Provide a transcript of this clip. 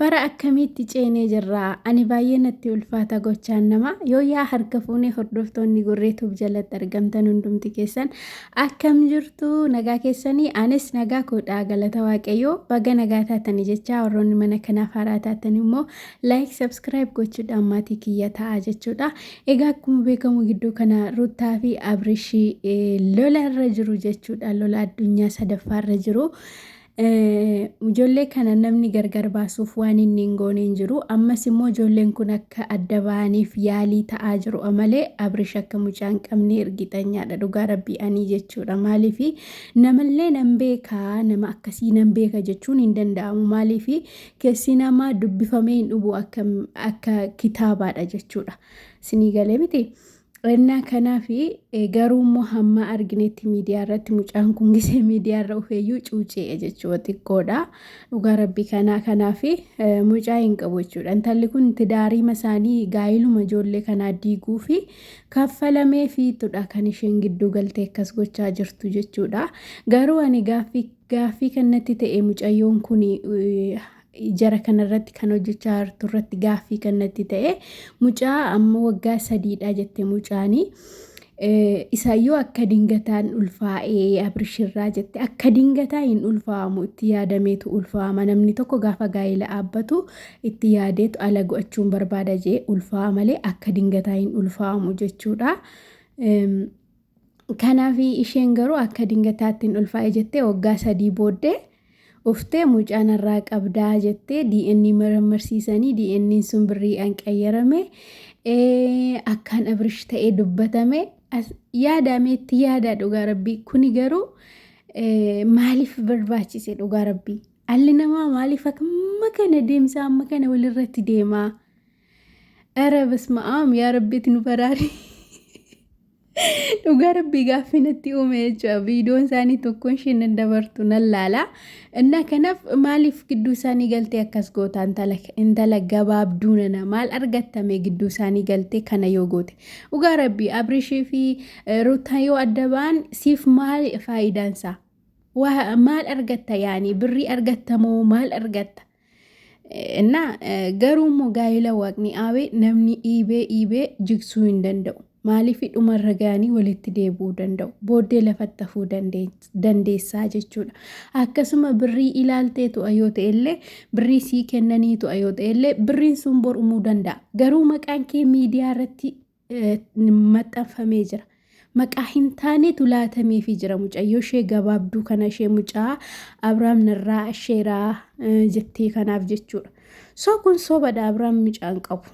Bara akkamiitti ceenee jirra? Ani baay'ee natti ulfaata gochaan namaa. Yooyyaa harka fuunee hordoftoonni Gurree Tube jalatti argamtan hundumti keessan akkam jirtu nagaa keessanii anis nagaa koodha galata waaqayyoo baga nagaa taatanii jechaa warroonni mana kanaaf haaraa taatan immoo like subscribe gochuudhaan maatii kiyya ta'a jechuudha. Egaa akkuma beekamu gidduu kana Ruuttaa fi Abrishii lola irra jiru jechuudha. Lola addunyaa sadaffaa irra jiru. Ijoollee kana namni gargar baasuuf waan inni hin goone hin jiru. Ammas immoo ijoolleen kun akka adda ba'aniif yaalii ta'aa jiru malee Abrish akka mucaa hin qabne ergixanyaadha dhugaa rabbii anii jechuudha. Maaliif namallee nan beeka nama akkasii nan beeka jechuun hin danda'amu. Maaliif keessi namaa dubbifamee hin dhubu akka akka kitaabaadha jechuudha. Sinii galee miti. Ennaa kanaaf garuu immoo hamma arginetti miidiyaa irratti mucaan kun gisee miidiyaa irra dhufeeyyuu cuucee'a jechuudha xiqqoodha. Dhugaa rabbii kanaa kanaaf mucaa hin qabu jechuudha. Intalli kun tidaariima isaanii gaa'iluma ijoollee kanaa diiguu fi kaffalamee fiitudha kan isheen gidduu galtee akkas gochaa jirtu jechuudha. Garuu ani gaaffii gaaffii kan natti ta'e mucayyoon kun jara kanarratti kan hojjechaa jirtu irratti gaaffii kan natti ta'e mucaa amma waggaa sadiidha jette mucaanii. Isayyoo akka dingataan ulfaa'ee Abrishirraa jette akka dingataa hin ulfaa'amu itti yaadameetu ulfaa'ama namni tokko gaafa gaa'ela dhaabbatu itti yaadeetu ala go'achuun barbaada jee ulfaa'a malee akka dingataa hin ulfaa'amu jechuudha. Kanaaf isheen garuu akka dingataatti hin ulfaa'e jettee waggaa 3 booddee uftee mucaa narraa qabdaa jettee DNA marammarsiisanii DNA'n sun birriidhaan qayyarame akkaan Abrish ta'ee dubbatame yaadame itti yaadaa dhugaa rabbii kuni garuu maaliif barbaachise dhugaa rabbii dhalli namaa maaliif amma kana deemsa amma kana walirratti deemaa Ara basma'aam yaa rabbiitti nu baraari. Dhugaa rabbii gaaffii natti uume jechuudha. Viidiyoon isaanii tokkoon isheen nan dabartu nan laala. Innaa kanaaf maaliif gidduu isaanii galtee akkas goota intala gabaabduu nana maal argattame gidduu isaanii galtee kana yoo goote. Dhugaa rabbii Abrishii fi Ruutaan yoo adda ba'an siif maal faayidaan isaa? Maal argatta yaani birrii argatta moo maal argatta? Innaa garuu immoo gaa'ela waaqni dhaabe namni dhiibee dhiibee jigsuu hin danda'u. Maaliif dhumarra ga'anii walitti deebi'uu danda'u. Booddee lafatti hafuu dandeessaa jechuudha. Akkasuma birrii ilaaltee tu'a yoo ta'ellee birrii sii kennanii tu'a yoo ta'ellee birriin sun bor dhumuu danda'a. Garuu maqaan kee miidiyaa irratti maxxanfamee jira. Maqaa hin taanetu laatameefii jira mucayyoo ishee gabaabduu kana ishee mucaa Abrahaam narraa asheeraa jettee kanaaf jechuudha. So kun sobadha Abrahaam mucaa hin qabu.